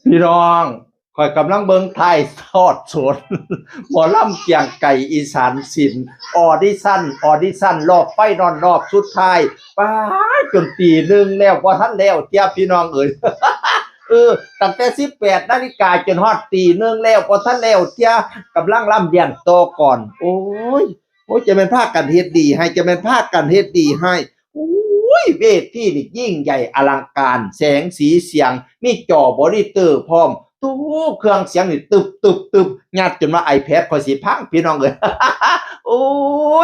ພີ່ນ້ອງ ຂ້ອຍກຳລັງເບິ່ງຖ່າຍທອດສົດ ໝໍລຳກຽງໄກອີສານສິນ ອອດິຊັນ ອອດິຊັນ ລອບໄຟນອນລອບສຸດທ້າຍ ປາດ ຈົນຕີໜຶ່ງແລ້ວ ບໍ່ທັນແລ້ວເທື່ອ ພີ່ນ້ອງເອີຍ ເອີ ຕັ້ງແຕ່ສິບແປດນາລິກາຈົນຮອດຕີໜຶ່ງແລ້ວ ບໍ່ທັນແລ້ວເທື່ອ ກຳລັງລຳລ້ຽງຕໍ່ກ່ອນ ໂອ້ຍ ໂອ້ຍ ຈະແມ່ນພາກັນເຮັດດີໃຫ້ ຈະແມ່ນພາກັນເຮັດດີໃຫ້ ໂອ້ຍ ເວທີນີ້ຍິ່ງໃຫຍ່ອະລັງການ ແສງສີສຽງ ມີຈໍມໍນິເຕີພ້ອມ ໂອ້ ເຄື່ອງສຽງນີ້ຕຶບໆໆ ຍັດຈົນວ່າໄອແພດຂ້ອຍຊິພັງ ພີ່ນ້ອງເອີຍ ໂອ້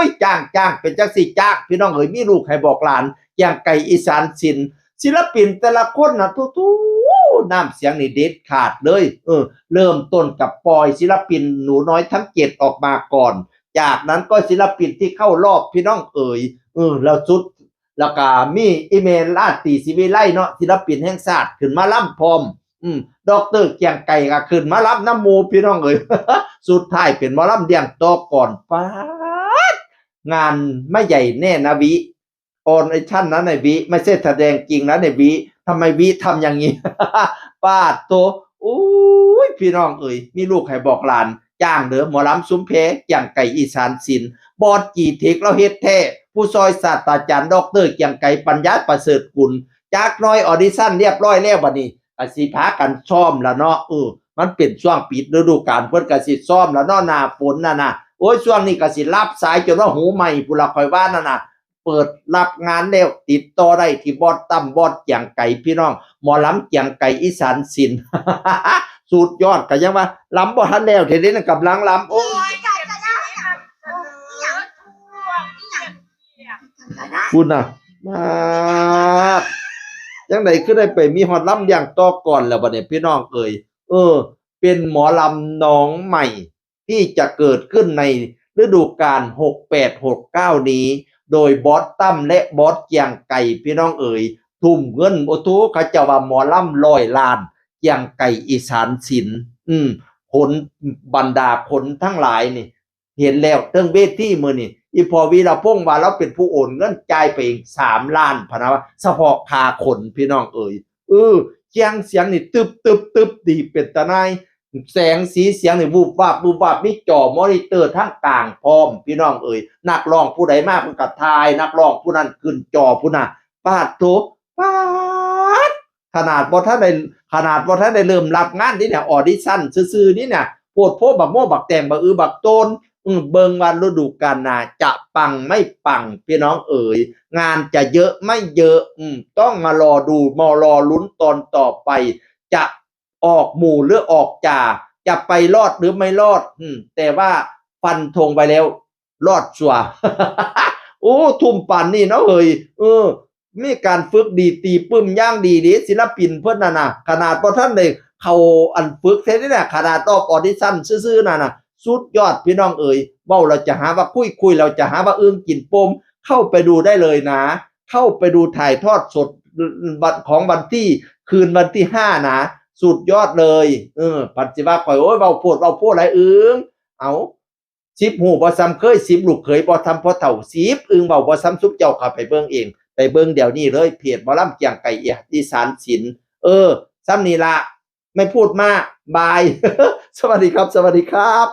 ຍ ຈ້າງໆ ເປັນຈັ່ງຊີ້ຈ້າງ ພີ່ນ້ອງເອີຍ ມີລູກໃຫ້ບອກຫຼານ ກຽງໄກອີສານສິນ ສິລະປິນແຕ່ລະຄົນນະ ໂທ້ໆ ນ້ຳສຽງນີ້ເດັດຂາດເລີຍ ເອີ ເລີ່ມຕົ້ນກັບປ່ອຍສິລະປິນໜູນ້ອຍທັງເຈັດອອກມາກ່ອນ ຈາກນັ້ນກໍສິລະປິນທີ່ເຂົ້າລອບ ພີ່ນ້ອງເອີຍ ເອີ ແລ້ວສຸດ ແລ້ວກະມີອີ່ແມ່ລາຕີສີວິໄລເນາະ ສິລະປິນແຫ່ງຊາດຂຶ້ນມາລຳພ້ອມ ອືມ ດອກເຕີກຽງໄກກໍຂຶ້ນມາລຳນຳໝູ່ ພີ່ນ້ອງເອີຍ ສຸດທ້າຍເປັນໝໍລຳລ້ຽງຕໍ່ກ່ອນ ປາດ ງານມາໃຫຍ່ແນ່ນະວິ ອອດິຊັນນະນາຍວິ ໄມ່ໃຊ່ສະແດງຈິງນະນາຍວິ ທຳໄມວິທຳຢ່າງນີ້ ປາດໂທ້ ໂອ້ຍ ພີ່ນ້ອງເອີຍ ມີລູກໃຫ້ບອກຫຼານ ຈ້າງເດີ ໝໍລຳຊຸມແພ ກຽງໄກອີສານສິນ ບອດຈີເທັກລາວເຮັດແທ້ ຜູ້ຊ່ອຍສາດຕາຈານ ດອກເຕີ ກຽງໄກ ປັນຍາປະເສີດກຸນ ຈັກໜ້ອຍອອດິຊັນລຽບຮ້ອຍແລ້ວ ບັດນີ້ກໍຊິພາກັນຊ້ອມລະເນາະ ເອີ ມັນເປັນຊ່ວງປິດລະດູການ ເພິ່ນກໍຊິຊ້ອມລະເນາະ ໜ້າຝົນນັ້ນນະ ໂອ້ຍ ຊ່ວງນີ້ກໍຊິຮັບສາຍຈົນວ່າຫູໄໝ້ພຸ້ນລະ ຂ້ອຍວ່ານັ້ນນະ ເປີດຮັບງານແລ້ວ ຕິດຕໍ່ໄດ້ທີ່ບອດຕັ້ມ ບອດກຽງໄກ ພີ່ນ້ອງ ໝໍລຳກຽງໄກອີສານສິນ ສຸດຍອດ ກໍຍັງວ່າລຳບໍ່ທັນແລ້ວເທື່ອເດ້ ກຳລັງລຳ ໂອ້ຍ ພຸ້ນນະ ມາດ ຈັ່ງໃດຄືໄດ້ໄປມີຮອດລຳລ້ຽງຕໍ່ກ່ອນແລ້ວບັດນີ້ ພີ່ນ້ອງເອີຍ ເອີ ເປັນໝໍລຳນ້ອງໃໝ່ ທີ່ຈະເກີດຂຶ້ນໃນລະດູການຫົກແປດຫົກເກົ້ານີ້ ໂດຍບອດຕັ້ມ ແລະ ບອດກຽງໄກ ພີ່ນ້ອງເອີຍ ທຸ່ມເງິນ ໂອ້ໂທ້ ເຂົາເຈົ້າວ່າໝໍລຳຮ້ອຍລ້ານ ກຽງໄກອີສານສິນ ອືມ ຄົນ ບັນດາຄົນທັງຫຼາຍນີ້ ເຫັນແລ້ວເທິງເວທີມື້ນີ້ ອີ່ພໍ່ວີລະພົງວ່າລາວເປັນຜູ້ໂອນເງິນຈ່າຍໄປເອງສາມລ້ານ ພະນະວ່າ ສະເພາະຄ່າຄົນ ພີ່ນ້ອງເອີຍ ເອີ ຄຽງສຽງນີ້ຕຶບໆໆ ດີເປັນຕານາຍ ແສງສີສຽງນີ້ວືບວາບວືບວາບ ມີຈໍມໍນິເຕີທາງກາງພ້ອມ ພີ່ນ້ອງເອີຍ ນັກຮ້ອງຜູ້ໃດມາເພິ່ນກໍຖ່າຍ ນັກຮ້ອງຜູ້ນັ້ນຂຶ້ນຈໍພຸ້ນນະ ປາດໂທ້ ປາດ ຂະໜາດບໍ່ທັນໄດ້ ຂະໜາດບໍ່ທັນໄດ້ເລີ່ມຮັບງານນີ້ນະ ອອດິຊັນຊື່ໆນີ້ນະ ໂພດໂພ ບັກໂມ ບັກແຕງ ບັກອື ບັກໂຕນ ອື ເບິ່ງວ່າລະດູການໜ້າຈະປັງໄມ່ປັງ ພີ່ນ້ອງເອີຍ ງານຈະເຍາະໄມ່ເຍາະ ອື ຕ້ອງມາລໍດູ ມາລໍລຸ້ນຕອນຕໍ່ໄປ ຈະອອກໝູ່ ຫຼື ອອກຈາ ຈະໄປລອດ ຫຼື ໄມ່ລອດ ອື ແຕ່ວ່າຟັນທົງໄວ້ແລ້ວ ລອດຊົ່ວ ໂອ້ ທຸ່ມປານນີ້ເນາະເອີຍ ເອີ ມີການຝຶກດີ ຕີປຶ້ມຢ່າງດີເດ້ ສິລະປິນເພິ່ນນັ້ນນະ ຂະໜາດບໍ່ທັນໄດ້ເຂົ້າອັນຝຶກແທ້ນີ້ນະ ຂະໜາດອອກອອດິຊັນຊື່ໆນັ້ນນະ ສຸດຍອດ ພີ່ນ້ອງເອີຍ ເວົ້າແລ້ວຈະຫາວ່າຄຸຍ ຄຸຍແລ້ວຈະຫາວ່າອຶ່ງກິນປົ່ມ ເຂົ້າໄປດູໄດ້ເລີຍນະ ເຂົ້າໄປດູຖ່າຍທອດສົດ ວັນ ຂອງວັນທີ ຄືນວັນທີຫ້ານະ ສຸດຍອດເລີຍ ເອີ ພັດຊິວ່າຂ້ອຍ ໂອ້ຍ ເວົ້າໂພດ ເວົ້າໂພດຫຼາຍອຶ່ງ ເອົາ ສິບຮູ້ບໍ່ສ່ຳເຄີຍ ສິບລູກເຂີຍບໍ່ສ່ຳພໍ່ເຖົ້າ ສິບອຶ່ງເວົ້າບໍ່ສ່ຳຊຸມເຈົ້າ ເຂົ້າໄປເບິ່ງເອງ ໄປເບິ່ງດຽວນີ້ເລີຍ ເພຈໝໍລຳກຽງໄກອີສານສິນ ເອີ ສ່ຳນີ້ລະ ໄມ່ພູດມາກ ບາຍ ສະຫວັດດີຄັບ ສະຫວັດດີຄັບ.